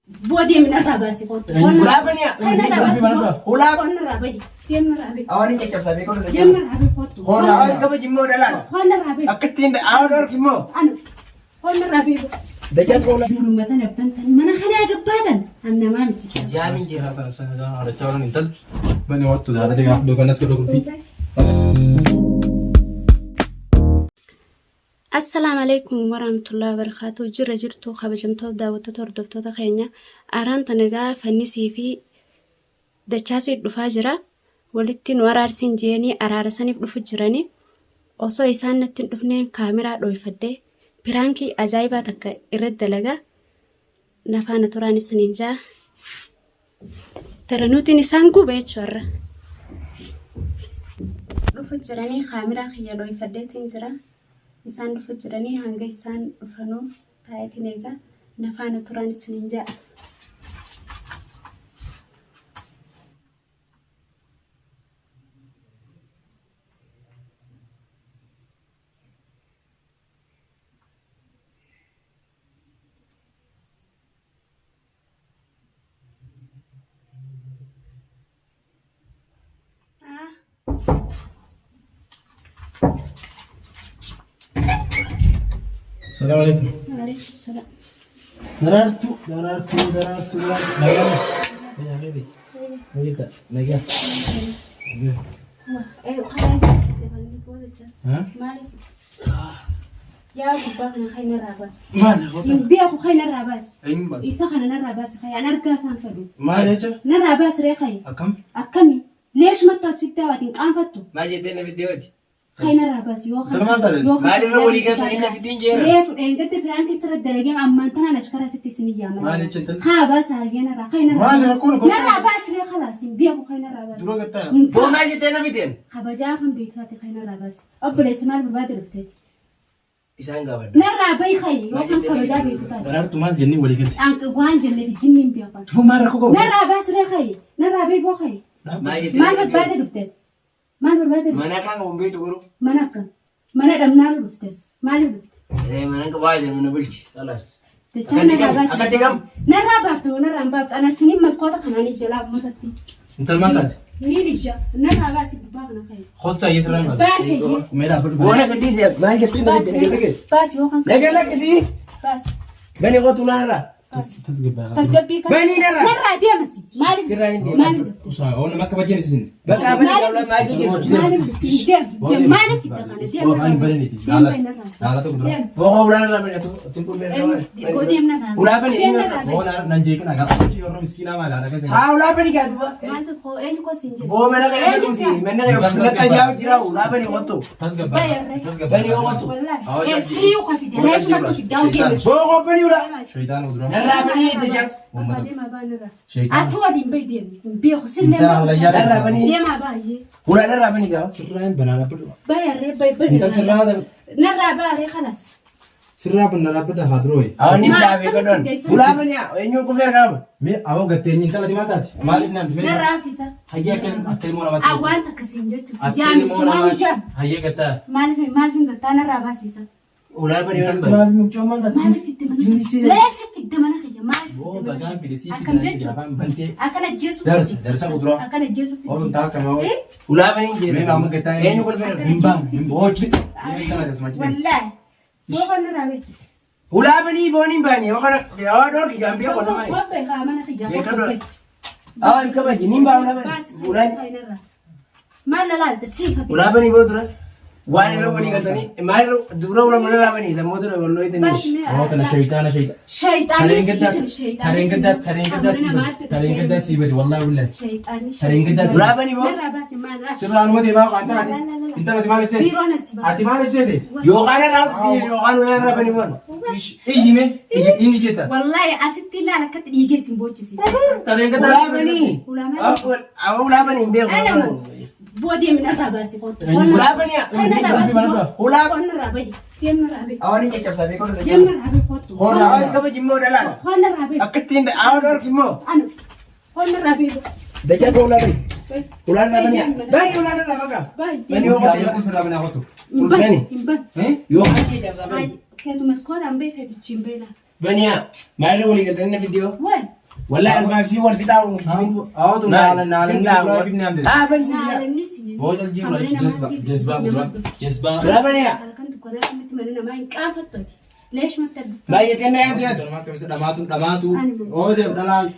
Boodee minarraa baasi kottu. Ulaa baniya. Kanarraa baasi Ulaa. Ulaa. Qonnarraa bahi. Deemnarraa bahi. Awwaaniin caccabsaa beekuu danda'u. Deemnarraa bahi kottu. Hoolaa. Awwaan kabaji immoo dhalaan. Qonnarraa bahi. Akkattiin awwaan dhorki immoo. Anu. Qonnarraa bahi. Dachaas boona. Suurummatan abbantan mana kanaa gabbaatan annamaa miti. Jaamin jira. Assalaamu alaikum warahmatullahi wabarakatuh. Jirra jirtu kabajamtoota daawwattoota hordoftoota keenya. Araan tana egaa fannisii fi dachaasii dhufaa jira. Walitti nu araarsiin jeeni araara saniif dhufu jirani. Osoo isaan natti hin dhufneen kaameraa dhooyfadhe piraankii ajaa'ibaa takka irratti dalagaa. Na faana turaan isiniin jaa. Taranuutiin isaan guba jechuudha. Dhufu jiranii kaameraa kiyya dhooyfadheetiin jira. Isaan dhufu jiranii hanga isaan dhufanuu taa'eetiin eegaa. Na faana turaan isiniin jaa. Salaam alaikum. Waalaikum salaam. Daraartuu, daraartuu, daraartuu, daraartuu. Nagaa. Nagaa keeti. Nagaa. Nagaa. Nagaa. Maaliif? Yaa gubbaa kana kan narraa baasi. Maal? Hin beeku kan narraa baasi. Eenyu baasi? Isa kana narraa baasi kan an argaa isaan fedhu. Maal jecha? Narraa baasi ree kan. Akkam? Akkami? Leeshumattu as fiddee waatiin qaanfattu. Maal jettee na fiddee waji? Kan narraa baasi yoo Intala maal taate? yoo Maalirra walii galtanii na fiddiin jeera? Reefu dheengadde piraankii sirra dalagee ammaan tanaan ashkaraa sitti isin yaamana. Maal jecha intalli? Haa baasa hayyee narraa kan narraa Maal baasi. rakkoon kun? Narraa baasi ree khalaas hin beeku kan narraa baasi. Dura gattaa? Hin Boo maal jettee na fiddeen? Kabajaa kan beektu ati kan narraa baasi. Obboleessi maal barbaade dhufteeti? Isaan gaafadha. Narraa bahi kayi yookaan kabajaa beektu taate. Daraartuu maal jennee walii galte? An waan jenneef jinni hin beekan. Tuba maal rakkoo qabu? Narraa baasi ree kayi. Narraa bahi boo kayi. Maal jettee Maal na fiddee barbaade waji? dhufteeti? Maal barbaade dhufte? Mana kan hin beektu garuu. Mana akkam? Mana dhabnaan dhuftes. Maaliif dhufte? Eh, Mana kan waa jedhu na bulchi. Kalaas. Dachaa Akkatti narraa kam? baasi. Akkatti kam? Narraa baafte moo narraa hin baaftu? Ana sinin maskoota kanaan jalaa uummatatti. Intal maal taate? Ni ija. Narraa baasi gubbaa kana kayi. Kottu ayyee sirraa baasi. Baasi ishee. Mee dhaabbadhu. Boona fiddii maal jettee na Baasi. fiddee? Nagaa Baasi yookaan Nagaa lakkisii. baasi. Bani qotu laala. Tasgabbaa. Tasgabbii kana. Banii narraa. Narraa deemasi. Maaliif? Sirraan hin deemu. Maaliif dhufte? Usaa oo nama akka bajjeen isin. Bakka bani qabla maal jettee? Maaliif dhufte? Deem. Deem. Maaliif fidda kana? Deem. Oo ani bananiiti. Deem bahi narraa. Haala tokko dura. Deem. Boo ulaa irraa bani atu simple bani. Boo deem narraa. Ulaa bani Deem narraa. Oo nan jeeqina gaafa hojii warra miskiinaa maal haadha keessa. Haa ulaa bani gaa duba. Maaltu koo eenyu koo siin jedhu? Boo mana kana Eenyu dhuti si? mana kana lakka jaa jira ulaa bani qotu. Tasgabbaa. Tasgabbaa. Bani qotu. Wallaahi. Sii uka fide. Leeshumatti fiddaa hojii. Boo qophani ulaa. Shaytaan udura. Narraa bani dajaas. Abbaa deemaa baa narraa. Shaytaan. Ati waliin bahi deemi. Hin beeku sillee Intala hallayyaa Narraa bani. Deemaa baay'ee. Ulaa narraa bani gaa. Sirraa hin banaa dhaabbadhu. Baay'ee baay'ee baay'ee. Intal sirraa Narraa baaree khalaas. sirraa banaa dhaabbadha haa durooyi. Awani Maal dhaabee akkamitti godhan. deessan? Ulaa bani eenyuun kufee qabu. Mee awoo gattee inni intala maal taate? Maaliif naan mee? Narraa hafisa. Hayyee akka akka ilmoo namaatti. Ah, waan takka siin jechuun si Akka jaami ilmoo sumaa namaatti. jaami. Hayyee gattaa. Maaliif maaliif hin gattaa narraa baasisa? Ulaa bani Intalti maaliif mucoo maal taate? Maaliif itti mana? Inni si Leesha fidde mana kiyya maaliif Boo fidde mana bagaan fide sii Akkam fide jechuun? afaan bantee. Akkana ajjeesuuf Darsa darsa kuduraa. Akkana ajjeesuuf fidde. Oolun taa akkama Eh? Ulaa bani hin Mee jedhu. maama gattaa Eenyu kolfee qabu. Hin baan hin boochi. Intala tasuma jidhe. Wallaahi. Boo kan narraa beeku. Ulaa bani booniin baani yoo dhorki gaambee qonnaa. Waan beekaa mana kiyya. Beekaa dura. Awaan kabaji niin baa ulaa bani. Ulaa Maal laalta sii kafe. Ulaa banii boo dura. Waan irra walii galtanii maal irra dura ulaa mana laa banii sammuu tura walloo itanii. Oo tana shayitaana shayitaana. Shayitaanii Tareen gaddaa isin shayitaanii. tareen gaddaa tareen gaddaa sii bade tareen gaddaa sii bade wallaahi billahi. Shayitaanii. Tareen gaddaa sii Ulaa banii boo. Narraa baasi maal raa. Sirraa numa deemaa waan taate intala ati maal ibseete? Biiroon asii ba'a. Ati maal ibseete? Yookaan irraa yookaan ulaa irraa banii boo. Iyyi mee iyyi inni jetta. Wallaahi asitti ilaala akkatti dhiigee isin boochisiisa. Tareen gaddaa Ulaa sii bade. banii. Ulaa maal? Awwa ulaa banii hin beeku. Ana moo boodee minarraa baasi kottu. Ulaa banii. Kanarraa baasi Ulaa. Qonnarraa bahi. Deemnarraa bahi. Awaan hin caccabsaa beeku. Deemnarraa bahi kottu. Hoolaa. Awaan kabaji immoo dhalaan. Qonnarraa bahi. Akkattiin awaan dhorki immoo. Anu. Qonnarraa bahi. Dachaa ulaa banii. Ulaa irraa banii. Banii ulaa irraa baqa. Bahi. Banii yoo Hayyee qotu. kun firraa banaa kottu. Hin Bani. Hin ban. Yookaan caccabsaa banii. Feetu maskootaan bahi feetu chiin bahi laa. Baniyaa maal irra walii galtanii na fiddee hoo? Waay. Wallahi almaasii wal fixaa hin kijibin. Awwatu naala naala ni guddaa fi namde. Haa bansiisi. Naalanni si. Boo jalji irraa jazba jazbaa guddaa jazbaa. Ulaa baniya. Halkan dukkanaa akkamitti mana namaa hin qaanfattu ati. Leesh matti adduftu. Baay'atee na yaamte ati. Salmaan kamisa dhamaatu dhamaatu. Oo deem dhalaan.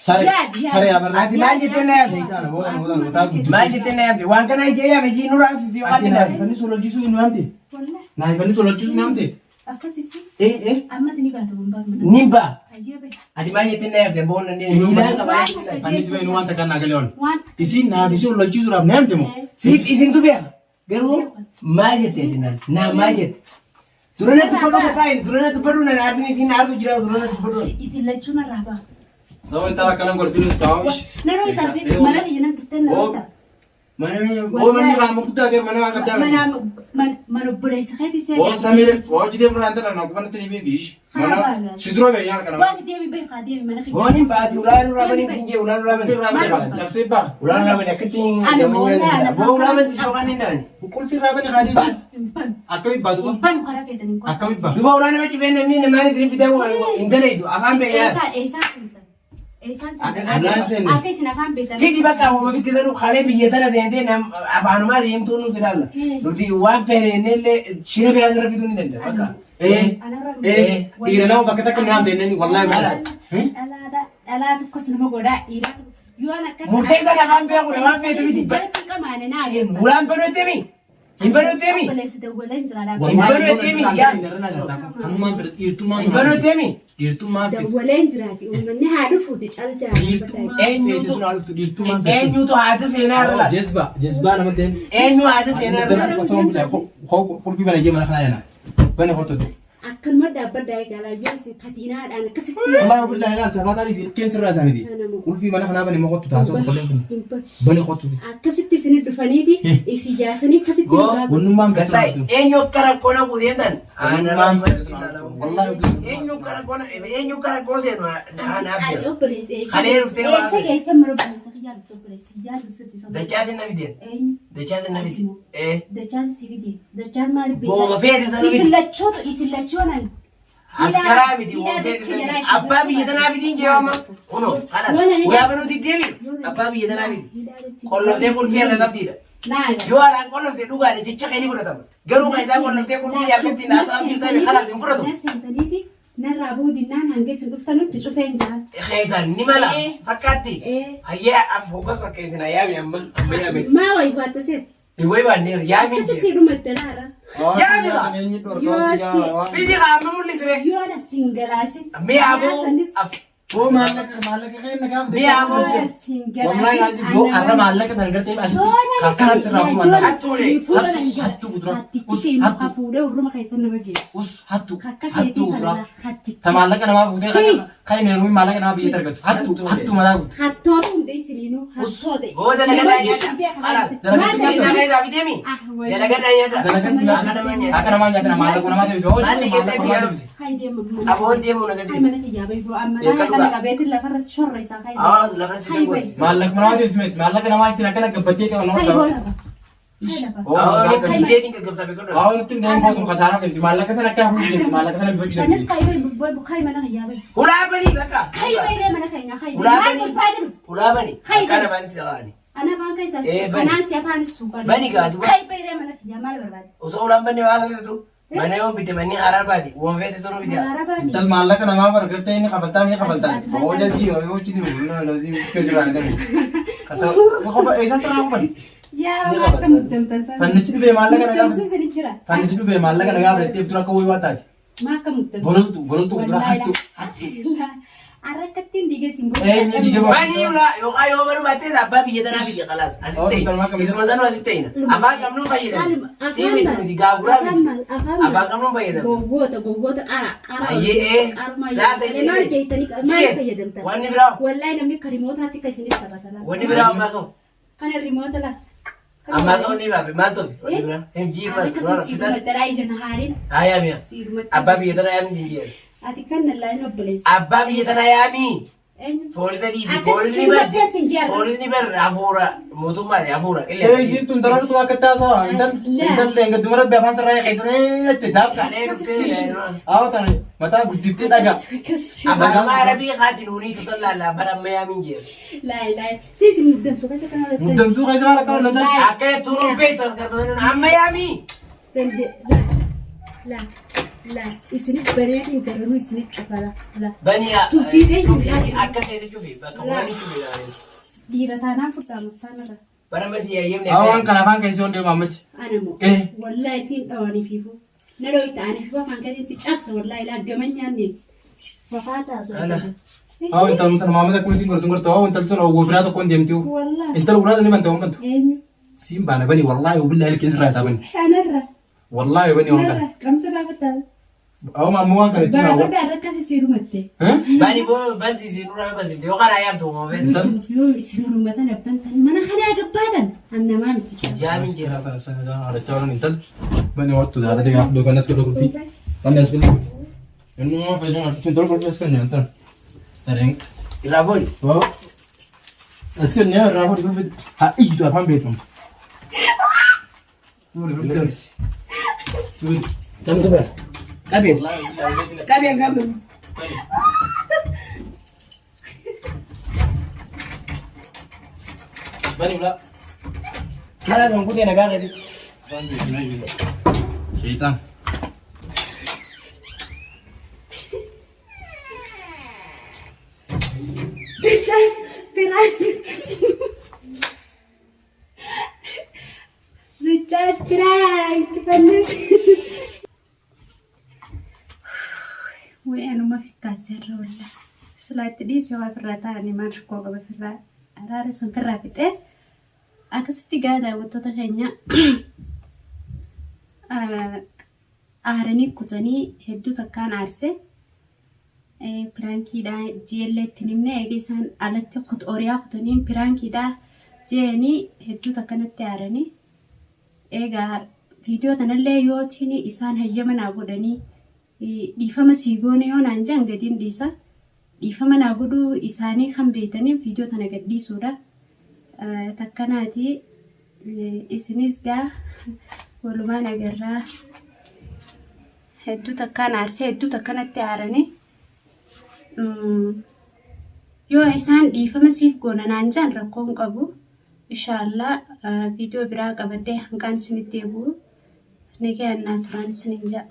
Sare Yaad, yaad. sare abarra. Ati maal jettee na yaamte? Maal jettee na yaamte? Waan kana ijee yaame jii nuraan sisi Ati waan naaf fanni sololchisuu hin yaamte. Wallahi Naaf fanni sololchisuu hin yaamte. akkasisi Eh eh. ammatti ni baata bombaa mana. Nin ba'a. Hayyee bahe. Ati maal jettee na yaamte? Boonna ni miilaan qaba. Fannis bahe waan takkaan naa galee oolu. Waan Isin naaf isin sololchisuudhaaf na yaamte moo? Siif isintu beeka. Garuu maal jettee ati naan? Naan maal jette? Dura na dubbadhu kakaayin dura na dubbadhu naan aarsin isin aarsu jira dura na dubbadhu. Isin lachuu narraa ba'a. Sababa intala akkana godhatu taa'u. Naroo itaasi mana biyya nan dhuftee naroo ita'a. Mana oo manni qaama guddaa ta'e mana waan qabdaa miti. Mana mana obboleessa keetii seera. Oo Samir hojii deemu irraa intala na qubanatti ni beekti ishi. Mana si dura bee nyaata kana. Waati deemi beekaa deemi mana kiyya. Booniin baati ulaa nurraa banii siin jee ulaa nurraa banii. Qulfii irraa bane cabsee baa. Ulaa nurraa banii akkatti Ani boolaa lafa Boo ulaa banii si waan hin dhaani. Qulfii irraa bane kaadii. Hin banu. Akkami baa duba? Hin banu karaa feetan hin qotu. Akkami baa? Duba ulaa nama cufee namni namaan isin fidee hin dalaydu afaan beeyaa. Eessaa eessaan seentan? Eessaan Akka seentan? afaan seenne. Akka isin afaan beektan. Fidi bakka hooma fitti sanuu kalee biyya tana seentee nam afaanumaa deemtuu nu ilaalla. Nuti waan feene illee shira biraa sirra fiduu ni danda'a bakka. Eh eh dhiira nama bakka takka nu yaamte inni wallahi maal. Dhalaadha. Dhalaa tokkos nama godhaa dhiiraa tokko. Yoon akkas. Murteessaan afaan beekudha waan feetu miti. Jalatti qamaane naa agarta. Ulaan banuutti hin banuutti Obboleessi dawwalee hin jira Hin dhaabbata. banuutti yaa Kanumaan bira dhiirtummaan hin banuutti dhiirtummaan fiti. Dawwalee hin jiraati. Uummanni haa dhufuuti cal jaa. Dhiirtummaan Eenyutu- sun haa dhuftu dhiirtummaan fiti. eenyutu haati seenaa irra laata? Jazbaa jazbaa nama ta'e. Eenyu haati seenaa irra laata? Osoo bitaa qulfii bana jee mana kana yana. Bane kottu. Akkanuma dhaabbadhaa eegalaa yoo isin katiinaadhaan akkasitti. Wallaahi billahi ilaal safaataan isin ilkeen sirraa isaa miti. Qulfii mana kanaa bane ma kottu taasoo tokko illee kun. Hin ba- Bane kottu. Akkasitti isin dhufaniiti isin yaasanii akkasitti Goo. nu gaafa. Wannummaan Gartaa eenyu akka rakkoo na guuteemtan? Wannummaan wallaahi billahi. Eenyu akka rakkoo na eenyu akka rakkoo seenu anaaf Ati jira. obboleessi eessa? Kalee dhuftee waan Eessa fedhe. geessan mana obboleessa kiyyaa dhufte obboleessi kiyyaa dhufte sun. Dachaas hin nabideen. Eenyu? Dachaas hin nabideen. Eh. Dachaas si fide. Dachaas maaliif beektaa? Booma feete sana Isin miti. lachuutu isin lachuu anan. Askaraa miti booma feete sana miti. Abbaa biyya tanaa fitiin jee amma. Kunoo haala. Ulaa banuuti deemi. Abbaa biyya tanaa fiti. Qolloftee qulfii harka qabdiidha. Yoo alaan qolloftee dhugaadha jecha kee ni fudhatama. Garuu kan isaan qolloftee qulfii harkatti naasa'aa jirtan kalaas hin fudhatu. Na seentaniiti narraa boodinnaan hanga isin dhuftanutti cufeen jira. Keessaan ni mala Eh. fakkaatti. Eh. Hayyee af focus fakkeessina yaami amma amma yaames. Maa wayi baatta seeti? Way baannee yaami Akkatti si dhumatte laara. Fidi qaama mul'isire. Yoo na singalaasin. Mi'aaboo af Oo maallaqa maallaqa kenna gaafa. Mi'aaboo. Wallahi laazim yoo arra maallaqa san gartee asitti kakkanatti irraa fuudhan maallaqa. Hattuu kuduraa. Hattichi Hattuu. fuudhee hurruma keessa nama geessu. Us hattu Akka hattuu keetii kuduraa. kana hattichi. Ta maallaqa namaa fuutee Si. kan hin heerumin maallaqa namaa biyyatti argatu. Hattu hattu mataa guutu. Hattoota hundi isiniinuu hattoota. Booda dalagaa nyaata. Kalaas. Dalagaa Seenaa keessaa fidemi. Ah, wayii. Dalagaa nyaata. Dalagatti Akka namaa nyaata. akka namaa nyaatan maallaqa namaa deebise. Hoo Maalli maallaqa jettee namaa biyya deebise. Hayi deema mana. Aboon deemuu na Hayi gadhiisa. mana kiyyaa bahi boo amma Beeka naa kana dhugaa. qabeetiin lafarra shorra isaa hayi. Haa lafa si Hayi bahi. gaggoosi. Maallaqa namaa deebise miti. Maallaqa namaa ittiin akkana gabbattee ta'u nama Hayi boo ta'u. lafa. Hayi lafa. Haa fiteetiin gaggabsaa beekadhu. Haa nutti hin deemu kootu kasaaraa deemti. Maallaqa sana akka hafuuf deemti. Maallaqa sana bifachuu Kanis deemti. hayi bahi boo hayi mana kiyyaa bahi. Hulaa banii bakka. Hayi bahi ree mana keenya hayi bahi. Hulaa Maal banii. barbaade dhufte? Hulaa banii. Hayi Akka bani. namaan si qaani. Ana afaan keessa Eh, bani. kanaan si afaan suuqan. Bani gaa duba. Hayi bahi ree mana kiyyaa maal barbaade? Osoo ulaan bannee waa sirriitu mana yoo bite manni harar baati. Waan feete sanuu bite. Mana arabaati. Intal maallaqa namaa bargattee inni kafaltaa inni kafaltaa. Hoo jalji hoo jiti lazii jira jedhame. Kasa qofa eessa sirraa qofan. Yaa Ni waan akka qabata. muddamtan sana. Fannisi dhufee maallaqa nagaa Muddamsuu isin jira. Fannisi dhufee maallaqa nagaa fudhattee bituu akka wayii waan taate. Maa akka muddamtan. Bololtu bololtu kuduraa hattu. Arrakkattiin diigee siin Eenyu diigee ba'a? Banii ulaa yookaan yoo banuu baattes abbaa biyya tanaa fide kalaas. Asitti ta'e. Isuma sanuu asitti ta'ina. Afaan qabnuun fayyadamu. Sii miti nuti gaaguraa miti. Afaan qabnuun fayyadamu. Gowwoota gowwoota qara qara. Ayyee ee. Qarumaa Laata maal inni beektanii maal Jeet. fayyadamtan? Wanni biraa. Wallahi namni akka rimootaatti akka isiniif taphata laata. Wanni biraa ammaa soo. Kana rimoota laata. Ammaa soo ni baafe maal tofe? Wanni biraa. Hin jiimas. Akka siiduma daraa ija na haariin. Haa yaami. Siiduma. Abbaa biyya tanaa yaami siin jedhe. Ati kan na laalin obboleessa. Abbaa biyya tanaa yaami. Eenyu? Poolisa dhiisi. Akkas Poolisni sin bar bakkeessin jeerra. poolisni bar hafuura mootummaati hafuura See isiin tun darartu akka taasoo intal intal leenga duma rabbi afaan sirraa eegee jette daabka. Kalee dhuftee Haa tana mataa guddiftee dhagaa. Akkas. afaan amma arabii kaati nuunii tusallaa bara ammayyaa min jeera. Laay laay. Siis muddamsu keessa kana irratti. Muddamsuu keessa maal akka wallan Laay. Akka jettuun hin beektu as garbatan ammayyaa mii. Dande la la la isinit bareedin garanuu isinit cufala la. Bani Tuffii ta'e hin tuffii akka ta'e cufi bakka wani cufi laale. Dhiira taanaan fudhaa murtaan irra. Bara masii yayyamne Haa waan kana afaan keessa ol deemu ammatti. Ana moo. Eh. Wallaahi siin dhawanii fiifuu. Na dhawii ta'anii fiifuu afaan keetiin si cabsa wallaahi laa gaman nyaanne. Safaa taasoo. Ala. Haa intal tun maamata akkuma isiin godhatu godhatu haa intal tun oguu biraa tokkoon deemti. Wallaahi. Intal biraa ni banta waan bantu. Eenyu? Siin baana bani wallaahi billaahi ilkeen sirraa isaa bani. Anarra. Wallaahi bani waan kana. Narra. Qamsa baafataa. Haa maamma waan kana ittiin haa. Baafadhaa rakkasi si dhumatte. Bani boo bansiisi nurraa bansiifte yoo karaa yaamtu moo feeti. Intal. Yoo isin hurmatan abbantan mana kanaa gabbaatan annamaa miti. Jaamin jeera. Intal bani wattu daara deemaa dukkanas godhu kulfi. Kanas godhu. Inni waan fayyadamu intal kulfi as kan nyaatan. Sareen. Irraa booli. Wow. As kan nyaa irraa fuudhi kulfi haa iyyitu afaan beekamu. Tamtu bara. Qabeen. Qabeen qabeen. Bani ulaa. Karaa kan kutee nagaa keeti. Afaan beekamu. Shaytaan. Bichaas piraank fannis. Way anuma fikkaatseerra wallaahi. Silaa itti dhiise waa firraa ta'anii maal rakkoo qaba firraa araara sun firraa fixee akkasitti gaa daawwattoota keenya aaranii kutanii hedduu takkaan aarse. Piraankiidha jeellee itti himne eega isaan alatti oriyaa kutaniin piraankiidha jeeni hedduu takkanatti aaranii. Egaa viidiyoo tanallee yootiin isaan hayyama naa godhanii dhiifama sii goone yoo naan jedhan gadiin dhiisa. Dhiifama naa godhuu isaanii kan beektaniin viidiyoo tana gad dhiisuudha. Takkanaati isinis gaa walumaan agarraa. Hedduu takkaan aarsee hedduu takkanatti aaranii. Yoo isaan dhiifama siif goona naan jedhan rakkoo hin qabu. Inshaallah viidiyoo biraa qabadhee hanqaan isinitti deebi'u. Nagayaan naa turaan isiniin jedha.